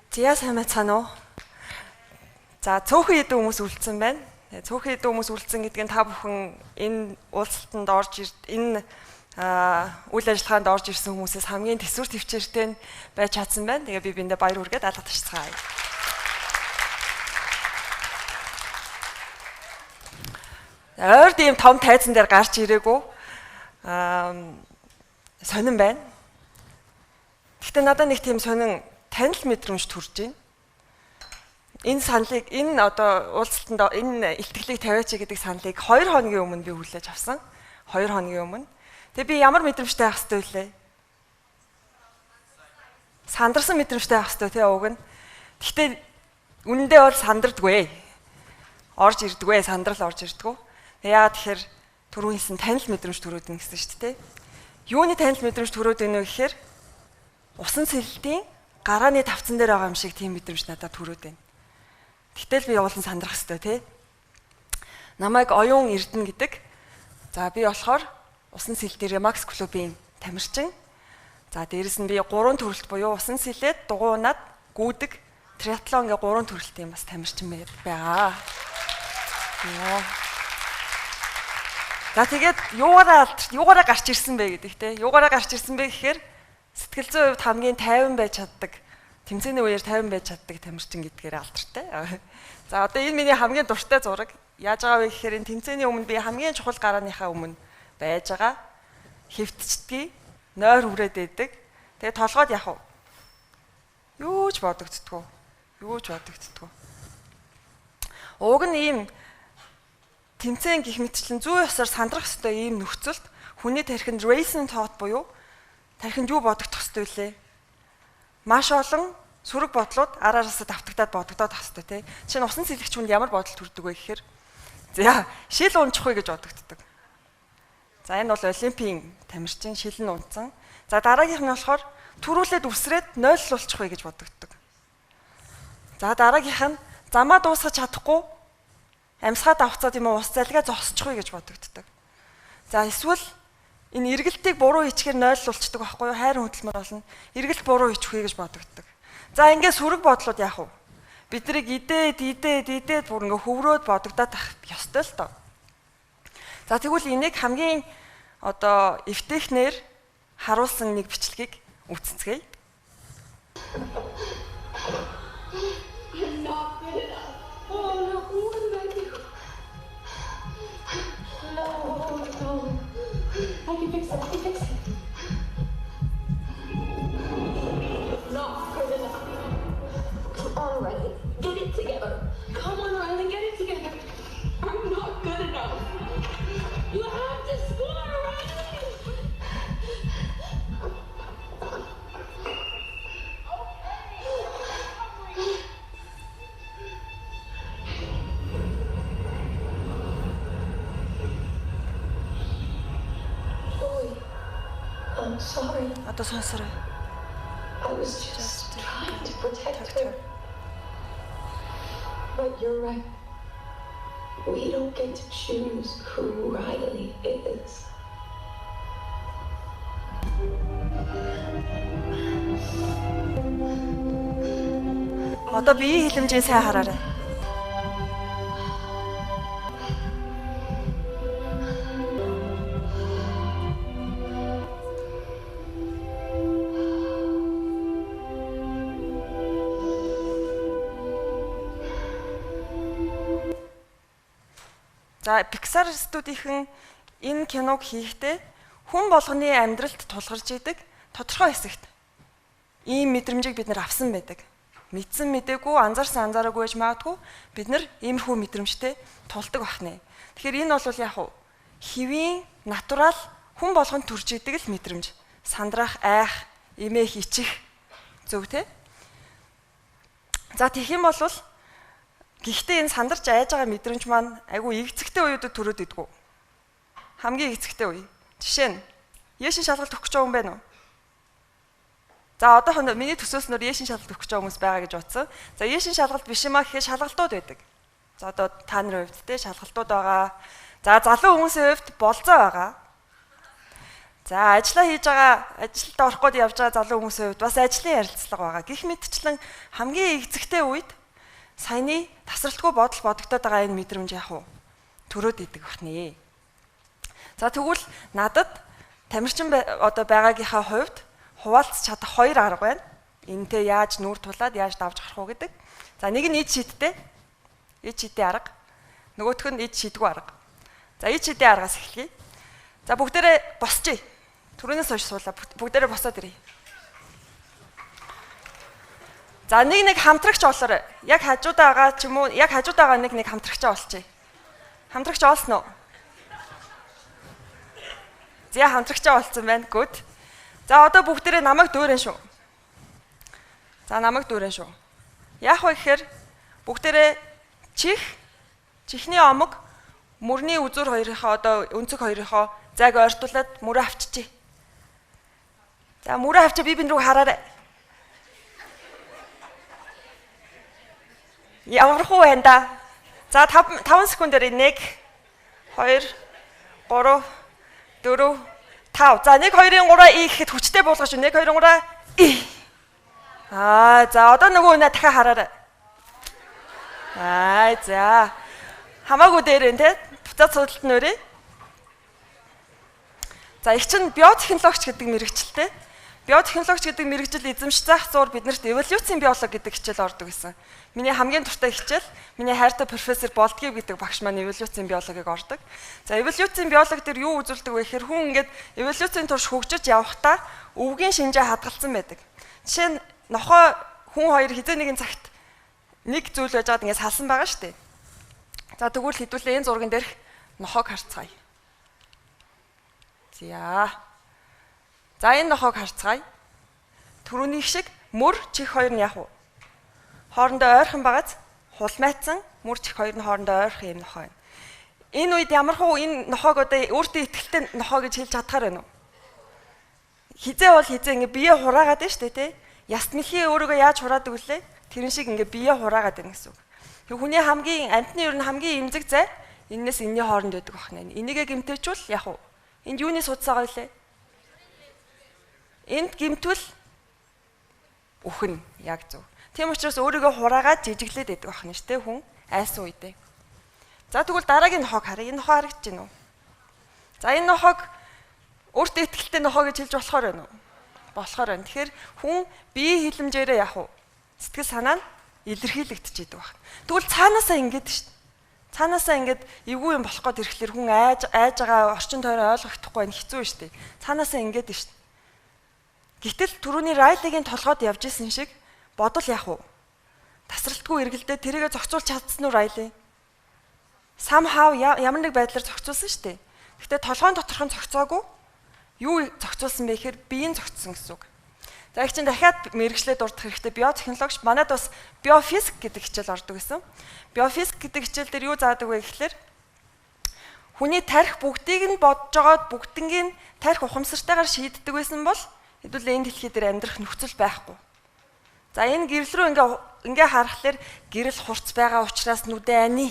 Зя сайн байцгаана уу? За, цөөхөн хэдэн хүмүүс үлдсэн байна. Цөөхөн хэдэн хүмүүс үлдсэн гэдэг нь та бүхэн энэ уулзалтанд орж энэ үйл ажиллагаанд орж ирсэн хүмүүсээс хамгийн төсвөр төвчээртэй байж чадсан байна. Тэгээ би биндээ баяр хүргээд алга ташцгаая. Ойрд ийм том тайзан дээр гарч ирээгүй. Сонин байна. Гэхдээ надад нэг тийм сонин танил мэдрэмж төрж байна. Энэ саналыг, энэ одоо уулзалтанд энэ илтгэлийг тавиач гэдэг саналыг 2 хоногийн өмнө би хүлээж авсан. 2 хоногийн өмнө. Тэгээ би ямар мэдрэмжтэй байх ёстой вүлээ? Сандарсан мэдрэмжтэй байх ёстой тий уг нь. Гэхдээ үнэндээ бол сандардгүй. Орж ирдгүй, сандрал орж ирдгүй. Тэгээ яагаад тэгэхээр түрүүн хэлсэн танил мэдрэмж төрөөд ин гэсэн шүү дээ. Юуны танил мэдрэмж төрөөд ийн вэ гэхээр усан сэлэлтийн гарааны тавцан дээр байгаа юм шиг тийм мэдрэмж надад төрөөд байна. Гэтэл би явуулан сандрах хэвээр тий. Намайг Оюун Эрдэнэ гэдэг. За, би болохоор усан сэлэлтийн Remax клубын тамирчин. За, дээрэс нь би 3 төрөлт буюу усан сэлээд дугуй унаад гүйдэг триатлон гэх 3 төрөлтийн бас тамирчин байгаа. Йоо. За, тэгээд юугаараа гарч ирсэн бэ гэдэг те. Юугаараа гарч ирсэн бэ гэхээр сэтгэл зүйн хувьд хамгийн тайван байж чаддаг, тэмцээний үеэр тайван байж чаддаг тамирчин гэдгээр алдартай. За, одоо энэ миний хамгийн дуртай зураг. Яаж байгаа вэ гэхээр энэ тэмцээний өмнө би хамгийн чухал гарааныхаа өмнө байж байгаа. Хэвтчдгийг нойр хүрээд байдаг. Тэгээ толгойд яг юу ч бодогддгоо. Юу ч бодогддгоо. Уг нь ийм тэмцээн гих мэтчлэн зүй ёсоор сандрах ёстой ийм нөхцөлд хүний тархинд racing thought буюу тархинд юу бодогдох ёстой вүлээ? Маш олон сөрөг бодлууд ар араасаа давтагдаад бодогдоод ах ёстой тий. Жишээ нь усан сэлэгч хүнд ямар бодол төрдөг вэ гэхээр за, шил унчихгүй гэж бодогддог. За, энэ бол олимпийн тамирчин шил нь унцсан. За, дараагийнх нь болохоор түрүүлээд үсрээд нойллуулчихгүй гэж бодогддог. За, дараагийнх нь замаа дуусгаж чадахгүй амьсгаа давхцаад юм уу ус залгаа зогсчихгүй гэж бодогддог. За, эсвэл энэ эргэлтийг буруу хийчихээр нойллуулчихдаг байхгүй юу? Хайрын хөдөлмөр болно. Эргэлт буруу хийчихвээ гэж бодогддог. За, ингээд сөрөг бодлууд яах вэ? Бид нарыг идээд идээд идээд бүр ингээ хөврөөд бодогдоод ах ёстой л доо. За, тэгвэл энийг хамгийн одоо эвтэйхнээр харуулсан нэг бичлэгийг үзцгээе. I'm not good enough. Oh no, what did I do? No, no. I can fix it. I can fix it. Not good enough. Come on, Riley. Get it together. Come on, Riley. Get it together. I'm not good enough. You have to score, Riley. Joy, I'm sorry. Одоо сонсорой. I was just trying to protect her. But you're right. We don't get to choose who Riley is. Одоо биеийн хэлэмжийг сайн хараарай. За, Pixar студийнхэн энэ киног хийхдээ хүн болгоны амьдралд тулгарч идэг тодорхой хэсэгт ийм мэдрэмжийг бид нар авсан байдаг. Мэдсэн мэдээгүй, анзаарсан анзаараагүй байж магадгүй бид нар иймэрхүү мэдрэмжтэй тулдаг бахнэ. Тэгэхээр энэ бол яг уу хэвийн natural хүн болгонд төрж идэг л мэдрэмж. Сандрах, айх, эмээх, ичих зөв те. За, тэгэх юм бол гэхдээ энэ сандарч айж байгаа мэдрэмж маань айгүй эгцэгтэй үеүүдэд төрөөд идэггүй. Хамгийн эгцэгтэй үе. Жишээ нь Есүс шалгалт өгөх гэж байгаа юм байна уу? За, одоохондоо миний төсөөснөр Есүс шалгалт өгөх гэж байгаа хүмүүс байгаа гэж бодсон. За, Есүс шалгалт биш юм а гэхээр шалгалтууд байдаг. За, одоо та нарын хувьд те шалгалтууд байгаа. За, залуу хүмүүсийн хувьд болзоо байгаа. За ажиллаа хийж байгаа, ажилдаа орох гээд явж байгаа залуу хүмүүсийн хувьд бас ажлын ярилцлага байгаа. Гэх мэтчлэн хамгийн эгзэгтэй үед саяны тасралтгүй бодол бодогдоод байгаа энэ мэдрэмж яах вэ? Төрөөд идэг бахнэ. За тэгвэл надад тамирчин одоо байгаагийнхаа хувьд хуваалцах чадах хоёр арга байна. Энтэй яаж нүүр тулаад яаж давж гарах уу гэдэг. За нэг нь ид шидтэй. Ид шидтэй арга. Нөгөөх нь ид шидгүй арга. За ид шидтэй аргаас эхлэе. За бүгдээрээ босчие. Түрүүнээс хойш суулаа. Бүгдээрээ босоод ирье. За нэг нэг хамтрагч олоорой. Яг хажуудаа байгаа ч юм уу, яг хажуудаа байгаа нэг нэг хамтрагчаа олчие. Хамтрагч олсон уу? За хамтрагчаа олцсон байна. Good. За одоо бүгдээрээ намайг дуурайн шүү. За намайг дуурайн шүү. Яах вэ гэхээр бүгдээрээ чих, чихний омог, мөрний үзүүр хоёрынхоо одоо өнцөг хоёрынхоо зайг ойртуулад мөрөө авчичээ. За мөрөө авчаа би бин рүү хараарай. Ямар хуу байна да? За 5 секундээр 1 2 3 4 5. За 1 2 3 и гэхэд хүчтэй буулгах шүү. 1 2 3 и. Аа за одоо нөгөө нэ дахиад хараарай. Аа за. Хамаагүй дээр энэ те. Буцаад судалт нь өрөө. За их чинь биотехнологич гэдэг мэрэгчлээ. Биотехнологич гэдэг мэрэгжил эзэмш заах зуур биднэрт эволюцийн биологи гэдэг хичээл ордог гэсэн. Миний хамгийн дуртай хичээл, миний хайртай профессор Болдгив гэдэг багш маань эволюцийн биологийг ордог. За эволюцийн биологи дээр юу үзүүлдэг вэ гэхээр хүн ингээд эволюцийн турш хөгжиж явахдаа өвгийн шинжээ хадгалсан байдаг. Жишээ нь нохой хүн хоёр хизээ нэгэн цагт нэг зүйл байж байгаад ингээд салсан байгаа шүү дээ. За тэгвэл хэдүүлээ энэ зурган дээрх нохойг харцгаая. За. За энэ нохойг харцгаая. Төрөөнийх шиг мөр чих хоёр нь яг уу? Хоорондоо ойрхон багаз хулмайцсан мөр чих хоёр нь хоорондоо ойрхон юм нохой байна. Энэ үед ямар хуу энэ нохойг одоо өөртөө ихтэй нохой гэж хэлж чадхаар байна уу? Хизээ бол хизээ ингээ бие хураагаад байна шүү дээ, тэ? Яст мэлхий өөрийгөө яаж хураадаг вүлээ? Тэрэн шиг ингээ бие хураагаад байна гэсэн үг. Тэг хүний хамгийн амтны ер нь хамгийн эмзэг зай энэс энэний хооронд байдаг байна. Энийгээ гэмтээчвэл яг уу? Энд юуны судас байгаа вүлээ? Энд гэмтвэл үхэн яг зөв. Тийм учраас өөрийгөө хураагаад жижиглээд байдаг байна шүү дээ хүн айсан үедээ. За тэгвэл дараагийн нохойг харъя. Энэ нохой харагдаж байна уу? За энэ нохойг өөртөө ихтэй нохой гэж хэлж болохоор байна уу? Болохоор байна. Тэгэхээр хүн бие хилэмжээрээ яг уу сэтгэл санаа нь илэрхийлэгдэж идэг байна. Тэгвэл цаанаасаа ингэж шүү дээ. Цаанаасаа ингэж эвгүй юм болох гээд ирэхлээр хүн айж байгаа орчин тойрон ойлгохдохгүй байх хэцүү шүү дээ. Цаанаасаа ингэж шүү дээ. Гэтэл түрүүний Райлигийн толгойд явж исэн шиг бодол яах вэ? Тасралтгүй эргэлдээ тэрийгэ зохицуулж чадсан уу Райли? Somehow ямар нэг байдлаар зохицуулсан шүү дээ. Гэхдээ толгойн доторх нь зохицоогүй. Юу зохицуулсан бэ гэхээр биеийн зохицсон гэсэн үг. За их чинь дахиад мэрэгчлээ дурдах хэрэгтэй. Биотехнологич манад бас биофизик гэдэг хичээл ордог гэсэн. Биофизик гэдэг хичээл дээр юу заадаг вэ гэхлээр хүний тарих бүгдийг нь бодож байгаад бүгднгийн тарих ухамсартайгаар шийддэг байсан бол хэдүүлээ энэ дэлхий дээр амьдрах нөхцөл байхгүй. За энэ гэрэл рүү ингээ харахлаар гэрэл хурц байгаа учраас нүдэ ани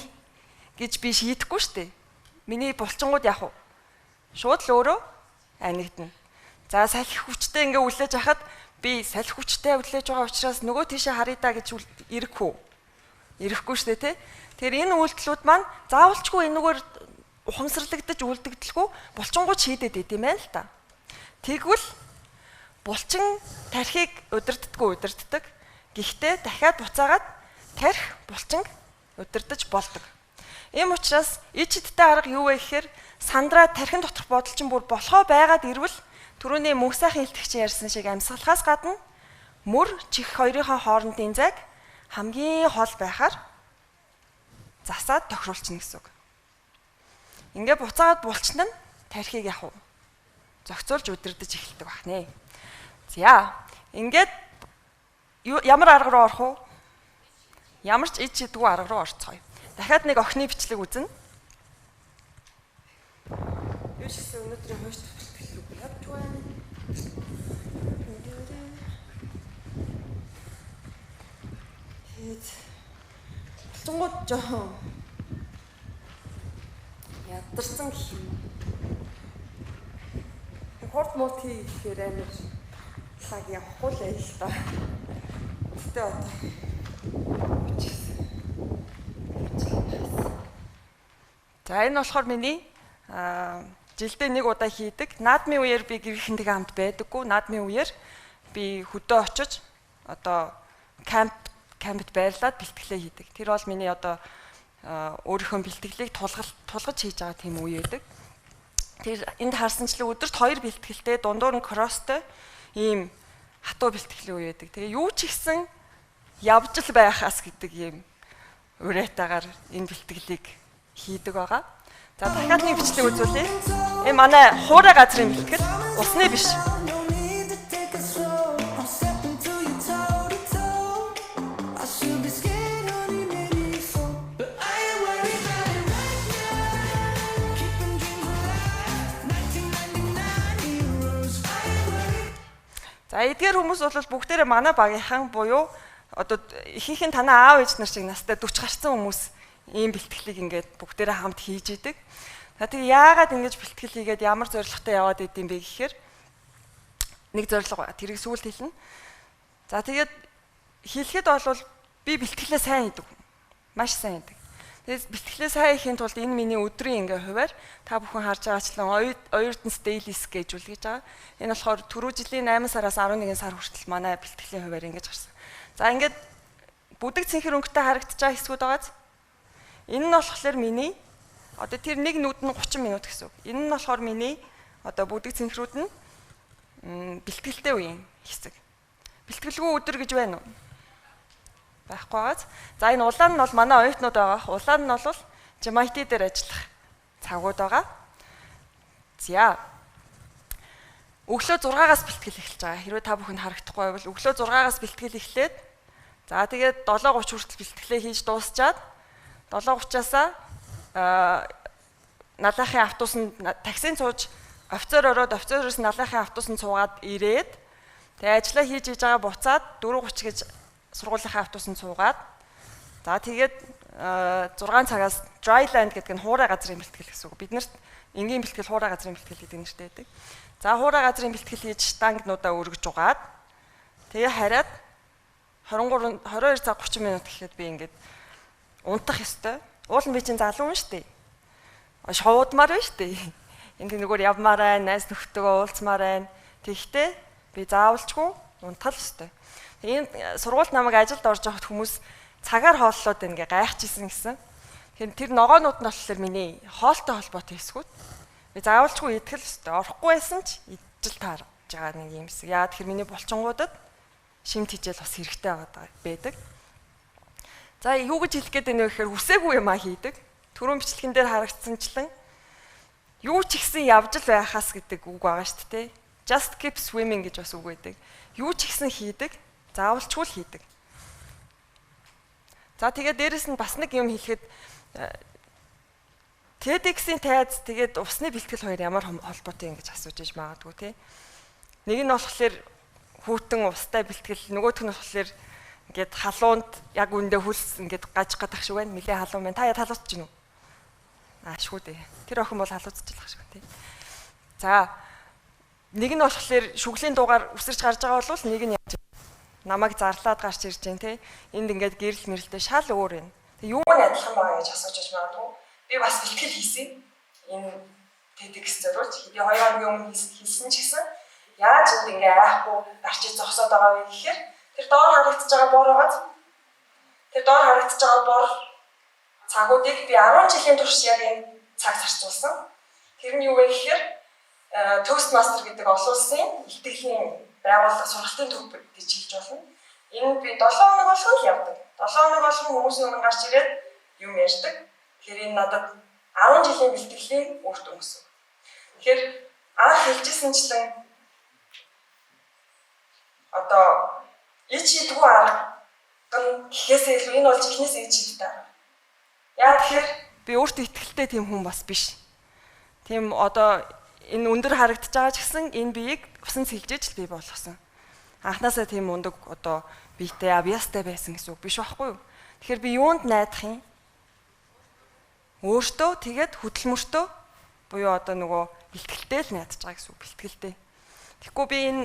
гэж би шийдэхгүй шүү дээ. Миний булчингууд яах вэ? Шууд л өөрөө анигдана. За салхи хүчтэй ингээ үлээж хахад би салхи хүчтэй үлээж байгаа учраас нөгөө тийшээ харъя да гэж ирэхгүй. Ирэхгүй шүү дээ, тэ? Тэгэхээр энэ үйлдэлүүд маань заавалчгүй энэгээр ухамсарлагдаж үлдэгдэлгүй булчингууд шийдээд идэм байх л та. Тэгвэл булчин тархийг удирддаггүй удирддаг. Гэхдээ дахиад буцаагаад тархи булчинг удирдах болдог. Ийм учраас ич хидтэй арга юу вэ гэхээр сандраа тархин доторх бодол чинь бүр болохоо байгаад ирвэл түрүүний мөнх сайхан илтгэгч ярьсан шиг амьсгалахаас гадна мөр чих хоёрынхоо хоорондын зайг хамгийн хол байхаар засаад тохируулчихна гэсэн үг. Ингээ буцаагаад булчин нь тархийг яах вэ? Зохицуулж удирдах эхэлдэг байна. За ингээд ямар арга руу орох вэ? Ямар ч ид шидгүй арга руу орцгоё. Дахиад нэг охины бичлэг үзнэ. Юу ч гэсэн өнөөдрийн хойш бэлтгэл рүү явж байна. Тэгээд булчингууд жоохон ядарсан гэх юм. Хурд мууд хий гэхээр амар лаг явахгүй л байл л да. Гэтэ одоо за энэ болохоор миний жилдээ нэг удаа хийдэг. Наадмын үеэр би гэрийнхэнтэйгээ хамт байдаггүй. Наадмын үеэр би хөдөө очиж одоо кампт байрлаад бэлтгэлээ хийдэг. Тэр бол миний одоо өөрийнхөө бэлтгэлийг тулгаж хийж байгаа тийм үе байдаг. Тэр энд харсанчлан өдөрт 2 бэлтгэлтэй, дундуур нь кросстой ийм хатуу бэлтгэлийн үе байдаг. Тэгээ юу ч ихсэн явж л байхаас гэдэг ийм уриатаагаар энэ бэлтгэлийг хийдэг байгаа. За дахиад нэг бичлэг үзүүлье. Энэ манай хуурай газрын бэлтгэл, усны биш. За эдгээр хүмүүс бол бүгдээрээ манай багийнхан буюу одоо ихэнх нь танай аав ээж нар шиг настай 40 гарсан хүмүүс ийм бэлтгэлийг ингээд бүгдээрээ хамт хийж идэг. За тэгээ яагаад ингэж бэлтгэл хийгээд ямар зорилготой яваад идэм бэ гэхээр нэг зорилго ба тэрийг сүүлд хэлнэ. За тэгээд хэлэхэд бол би бэлтгэлээ сайн хийдэг. Маш сайн хийдэг. Тэгээд бэлтгэлээ сайн хийхин тулд энэ миний өдрийн ингээ хуваар та бүхэн харж байгаачлан Оюутанс Daily Schedule гэж байгаа. Энэ болохоор түрүү жилийн 8 сараас 11 сар хүртэл манай бэлтгэлийн хуваар ингэж гарсан. За ингээд бүдэг цэнхэр өнгөтэй харагдаж байгаа хэсгүүд байгааз. Энэ нь болохоор миний одоо тэр нэг нүд нь 30 минут гэсэн үг. Энэ нь болохоор миний одоо бүдэг цэнхрүүд нь бэлтгэлтэй үеийн хэсэг. Бэлтгэлгүй өдөр гэж байна уу? Байхгүй байгааз. За энэ улаан нь бол манай оюутнууд байгаа. Улаан нь бол GMIT дээр ажиллах цагууд байгаа. За. Өглөө 6-аас бэлтгэл эхэлж байгаа. Хэрвээ та бүхэнд харагдахгүй байвал өглөө 6-аас бэлтгэл эхлээд за тэгээд 7:30 хүртэл бэлтгэлээ хийж дуусчаад 7:30-аас налаахын автобусанд таксинд сууж офицер ороод офицероос налаахын автобусанд суугаад ирээд тэгээд ажиллаа хийж байгаа буцаад 4:30 гэж сургуулийнхаа автобусанд суугаад за тэгээд 6 цагаас dry land гэдэг нь хуурай газрын бэлтгэл гэсэн үг. Бид нарт энгийн бэлтгэл хуурай газрын бэлтгэл гэдэг нэртэй байдаг. За хуурай газрын бэлтгэл хийж штангнуудаа өргөж угаад тэгээ хараад 23 22 цаг 30 минут гэхэд би ингээд унтах ёстой. Уул нь би чинь залуу юм шүү дээ. Шовуудмаар байна шүү дээ. Энд нөгөөр явмаар байна, найз нөхдөдөө уулзмаар байна. Тэгэхдээ би заавалчгүй унтах л ёстой. Энэ сургуульд намайг ажилд орж байхад хүмүүс цагаар хооллоод байна гэ гайхчихсан гэсэн. Тэгэхээр тэр ногоонууд нь болохоор миний хоолтой холбоотой хэсгүүд. Би заавалчгүй идэх л ёстой. Орохгүй байсан ч идэж л таарж байгаа нэг юм хэсэг. Яа тэгэхээр миний булчингуудад шим тижэл бас хэрэгтэй байдаг. За юу гэж хэлэх гээд байна вэ гэхээр хүсээгүй юм а хийдэг. Түрүүн бичлэгэн дээр харагдсанчлан юу ч ихсэн явж л байхаас гэдэг үг байгаа шүү дээ. Just keep swimming гэж бас үг байдаг. Юу ч ихсэн хийдэг, заавалчгүй л хийдэг. За тэгээд дээрэс нь бас нэг юм хэлэхэд TEDx-ийн тайз тэгээд усны бэлтгэл хоёр ямар холбоотой юм гэж асууж иж магадгүй тий. Нэг нь болохоор хүүтэн устай бэлтгэл, нөгөөх нь болохоор ингээд халуунд яг үндэ хөлс ингээд гаж гадах шиг байна. Нилээ халуун байна. Та яа халууцж гинүү? Аашгүй дээ. Тэр охин бол халууцчихлах шиг тий. За нэг нь болохоор шүглийн дуугаар үсэрч гарч байгаа бол нэг нь яаж намайг зарлаад гарч ирж байна тий. Энд ингээд гэрэл мэрэлтэй шал өөр юм. Тэг юу нь адилхан байгаа гэж асууж иж магадгүй. Би бас бэлтгэл хийсэн. Энэ TEDx зориулж би 2 хоногийн өмнө хийсэн ч гэсэн яаж энд ингээ айхгүй гарч иж зогсоод байгаа вэ гэхээр тэр доор харагдаж байгаа бор байгааз тэр доор харагдаж байгаа бор цагуудыг би 10 жилийн турш яг энэ цаг зарцуулсан. Тэр нь юу вэ гэхээр Toastmaster гэдэг олон улсын илтгэлийн байгууллага сургалтын төв гэж хэлж болно. Энэ би 7 хоног болгон л явдаг. 7 хоног болгон хүмүүсийн өмнө гарч ирээд юм ярьдаг. Тэгэхээр энэ надад 10 жилийн бэлтгэлийн үр дүн гэсэн. Тэгэхээр анх хэлжсэнчлэн одоо ич идэггүй арга нь гэхээсээ илүү энэ бол чихнээс ич иддэг арга. Яа тэгэхээр би өөртөө ихтэй тийм хүн бас биш. Тийм одоо энэ өндөр харагдаж байгаа ч гэсэн энэ биеийг усан сэлжээж л бий болгосон. Анхнаасаа тийм мундаг одоо биетэй авьяастай байсан гэсэн үг биш байхгүй юу? Тэгэхээр би юунд найдах юм? Өөртөө тэгээд хөдөлмөртөө буюу одоо нөгөө бэлтгэлтэй л найдаж байгаа гэсэн үг бэлтгэлтэй. Тэгэхгүй би энэ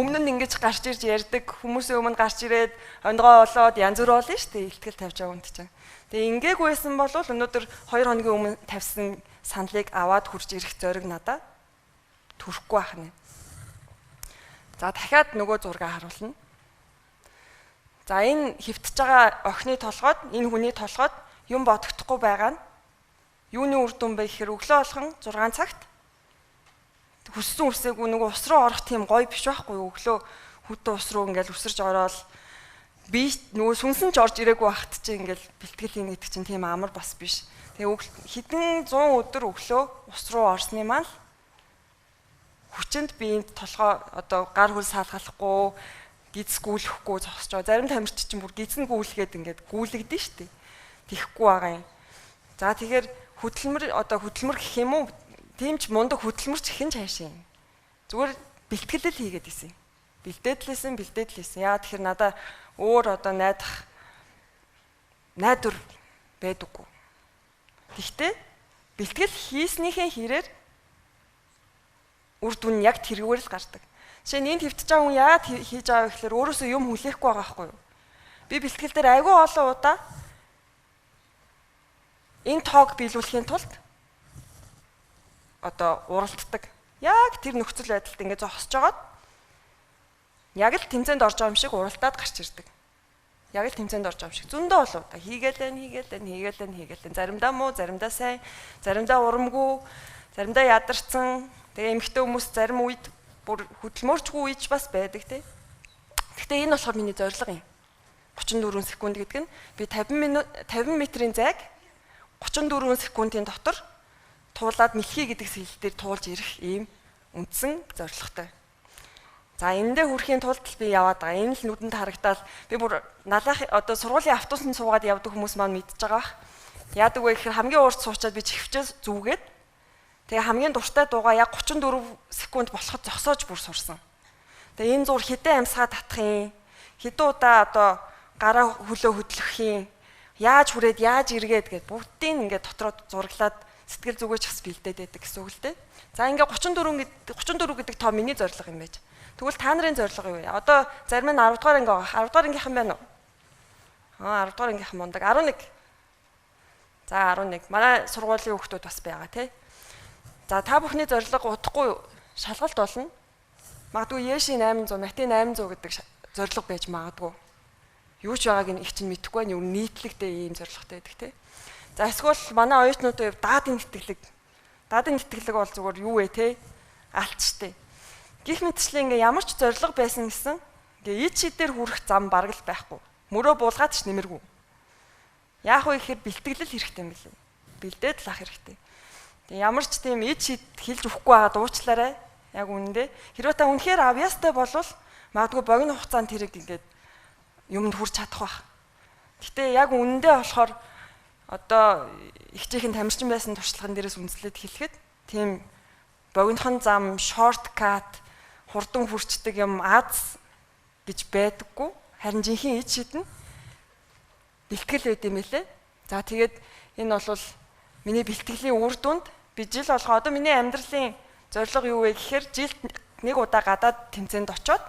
өмнө нь ингэж гарч ирж ярьдаг хүмүүсийн өмнө гарч ирээд ондгоо олоод янз бүр болно шүү дээ. Илтгэл тавьж байгаа хүнд чинь. Тэгээ ингээгүй байсан бол өнөөдөр 2 хоногийн өмнө тавьсан саналыг аваад хурж ирэх зориг надад төрөхгүй байх нэ. За дахиад нөгөө зургийг харуулна. За энэ хөвтөж байгаа охины толгойд, энэ хүний толгойд юм бодогдохгүй байгаа нь юуны үр дүн бэ гэхээр өглөө болгон 6 цагт хүссэн үсээгүй нөгөө ус руу орох тийм гоё биш байхгүй юу? Өглөө хүтэн ус руу ингээл үсэрч ороод би нөгөө сүнсэн ч орж ирээгүй байхад чи ингээл бэлтгэл хийнэ гэдэг чинь тийм амар бас биш. Тэгээ хэдэн 100 өдөр өглөө ус руу орсны маань хүчинд би энд толгой одоо гар хөл саалгалахгүй гиз гүйлэхгүй зогсож байгаа. Зарим тамирч чинь бүр гизэн гүйлгээд ингээд гүйлэгдэн штэ. Тэхгүй байгаа юм. За тэгэхээр хөдөлмөр одоо хөдөлмөр гэх юм уу? Тийм ч мундаг хөдөлмөрч гэх нь цаашаа юм. Зүгээр бэлтгэл л хийгээд исэн. Бэлдээд л исэн, бэлдээд л исэн. Яа тэгэхээр надаа өөр одоо найдах найдвар байдаггүй. Гэхдээ бэлтгэл хийснийхээ хэрээр үр дүн яг тэргээр л гардаг. Жишээ нь энд хөвтөж байгаа хүн яагаад хийж байгаа вэ гэхээр өөрөөсөө юм хүлээхгүй байгаа байхгүй юу? Би бэлтгэл дээр айгүй олон удаа энэ тоог биелүүлэхийн тулд одоо уралддаг. Яг тэр нөхцөл байдалд ингээд зогсож байгаад яг л тэмцээнд орж байгаа юм шиг уралдаад гарч ирдэг. Яг л тэмцээнд орж байгаа юм шиг. Зөндөө олон удаа хийгээл байна, хийгээл байна, хийгээл байна, хийгээл байна. Заримдаа муу, заримдаа сайн, заримдаа урамгүй, заримдаа ядарсан. Тэгээ эмэгтэй хүмүүс зарим үед бүр хөдөлмөрчгүй үеч бас байдаг тий. Гэхдээ энэ болохоор миний зорилго юм. 34 секунд гэдэг нь би 50 минут 50 метрийн зайг 34 секундын дотор туулаад мэлхий гэдэг сэлэл дээр туулж ирэх ийм үндсэн зорилготой. За энэндээ хүрэхийн тулд би яваад байгаа. Энэ л нүдэнд харагдаал би бүр налаах одоо сургуулийн автобусанд суугаад явдаг хүмүүс маань мэдж байгаа бах. Яадаг вэ гэхээр хамгийн урд суучаад би чихвчээс зүгээд тэгээ хамгийн дуртай дуугаа яг 34 секунд болоход зогсоож бүр сурсан. Тэгээ энэ зур хэдэн амьсгаа татах юм? Хэдэн удаа одоо гараа хөлөө хөдлөх юм? Яаж хүрээд яаж эргээд гэд бүгдийг ингээд дотроо зураглаад сэтгэл зүгээс ч бас бэлдээд байдаг гэсэн үг л дээ. За ингээ 34 гэдэг 34 гэдэг тоо миний зорилго юм байж. Тэгвэл та нарын зорилго юу вэ? Одоо зарим нь 10 дугаар анги байгаа. 10 дугаар ангийнхан байна уу? Аа 10 дугаар ангийнхан мундаг. 11. За 11. Манай сургуулийн хүүхдүүд бас байгаа тий. За та бүхний зорилго удахгүй шалгалт болно. Магадгүй Ешийн 800, Матийн 800 гэдэг зорилго байж магадгүй. Юу ч байгааг нь их чинь мэдэхгүй байна. Юу нийтлэгтэй ийм зорилготой байдаг тий. За эсвэл манай оюутнуудын хувьд даадын тэтгэлэг. Даадын тэтгэлэг бол зүгээр юу вэ те? Алтчтэй. Гэх мэтчлэн ингээ ямар ч зорилго байсан гэсэн ингээ ид шидээр хүрэх зам бараг л байхгүй. Мөрөө буулгаад ч нэмэргүй. Яах вэ гэхээр бэлтгэлэл хэрэгтэй юм билээ. Бэлдээд л ах хэрэгтэй. Тэг ямар ч тийм ид шид хэлж өгөхгүй байгаа дуучлаарай. Яг үнэндээ. Хэрвээ та үнэхээр авьяастай болвол магадгүй богино хугацаанд тэрэг ингээд юмд хүрч чадах байх. Гэтэ яг үнэндээ болохоор одоо ихчийнхэн тамирчин байсан туршлаган дээрээс үндэслээд хэлэхэд тийм богинохон зам, шорткат, хурдан хүрчдэг юм аз гэж байдаггүй. Харин жинхэнэ ид шид нь бэлтгэл байд юм лээ. За тэгээд энэ бол миний бэлтгэлийн үр дүнд би жил болгоо одоо миний амьдралын зорилго юу вэ гэхээр жилд нэг удаа гадаад тэмцээнд очиод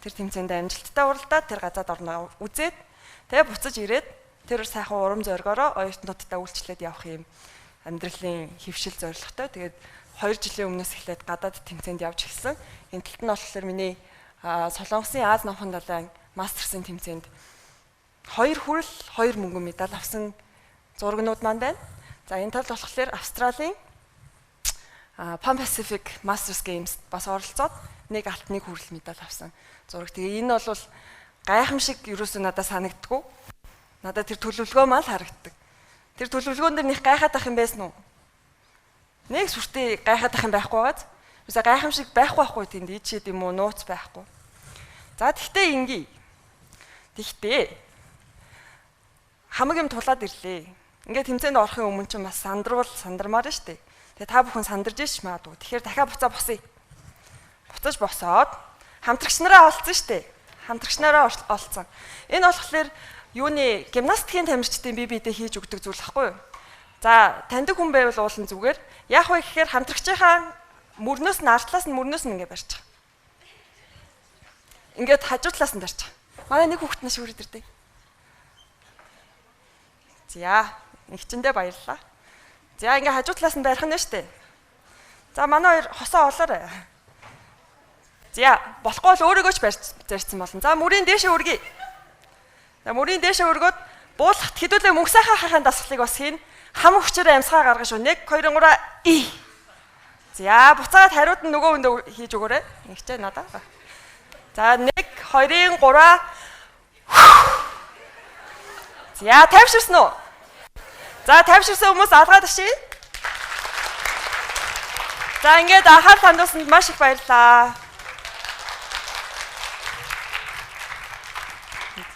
тэр тэмцээнд амжилттай уралдаад тэр газаад орноо үзээд тэгээ буцаж ирээд тэр сайхан урам зоригоороо оюутнуудтай үйлчлээд явах юм амьдралын хэвшил зорилготой. Тэгээд 2 жилийн өмнөөс эхлээд гадаад тэмцээнд явж эхэлсэн. Энэ талд нь болохоор миний Солонгосын Аз номхон далайн мастерсын тэмцээнд 2 хүрэл 2 мөнгөн медаль авсан зурагнууд маань байна. За энэ талд болохоор Австралийн Pan Pacific Masters Games бас оролцоод нэг алт нэг хүрэл медаль авсан зураг. Тэгээ энэ бол гайхамшиг ерөөсөө надад санагддаггүй. Надад тэр төлөвлөгөө маань л харагддаг. Тэр төлөвлөгөөн дээр них гайхаад ах юм байсан уу? Нэг сүртэй гайхаад ах юм байхгүй байгааз. Юусаа гайхамшиг байхгүй байхгүй тэнд ид шид юм уу нууц байхгүй. За тэгтээ инги. Тэгтээ хамаг юм тулаад ирлээ. Ингээд тэмцээнд орохын өмнө чинь бас сандрвал сандармаар нь штэ. Тэгээ та бүхэн сандарж ш магадгүй. Тэгэхээр дахиад буцаа босъё. Буцаж босоод хамтрагч нараа олцсон штэ. Хамтрагч нараа олцсон. Энэ болохоор юуны гимнастикийн тамирчдын бие биедээ хийж өгдөг зүйл ахгүй юу? За таньдаг хүн байвал уулын зүгээр. Яах вэ гэхээр хамтрагчийнхаа мөрнөөс нь артлаас нь мөрнөөс нь ингэ барьчих. Ингээд хажуу талаас нь барьчих. Манай нэг хүүхэд нь шүүрээд ирдэг. За, нэгчэндээ баярлалаа. За, ингээ хажуу талаас нь барих нь шүү дээ. За, манай хоёр хосоо олоорой. За, болохгүй бол өөрийгөө ч барьж зарцсан болно. За, мөрийн дээшээ өргөе. За, мөрийн дээшээ өргөөд буулгат хэдүүлээ мөнх сайхан хахын дасгалыг бас хийн. Хам хүчээрээ амьсгаа гаргана шүү. 1 2 3 и. За, буцаагаад хариуд нь нөгөө хүндээ хийж өгөөрэй. Нэгчээ надаа. За, 1 2 3. За, тайвширсан уу? За, тайвширсан хүмүүс алгаад ашиг. За, ингээд анхаарал хандуулсанд маш их баярлалаа.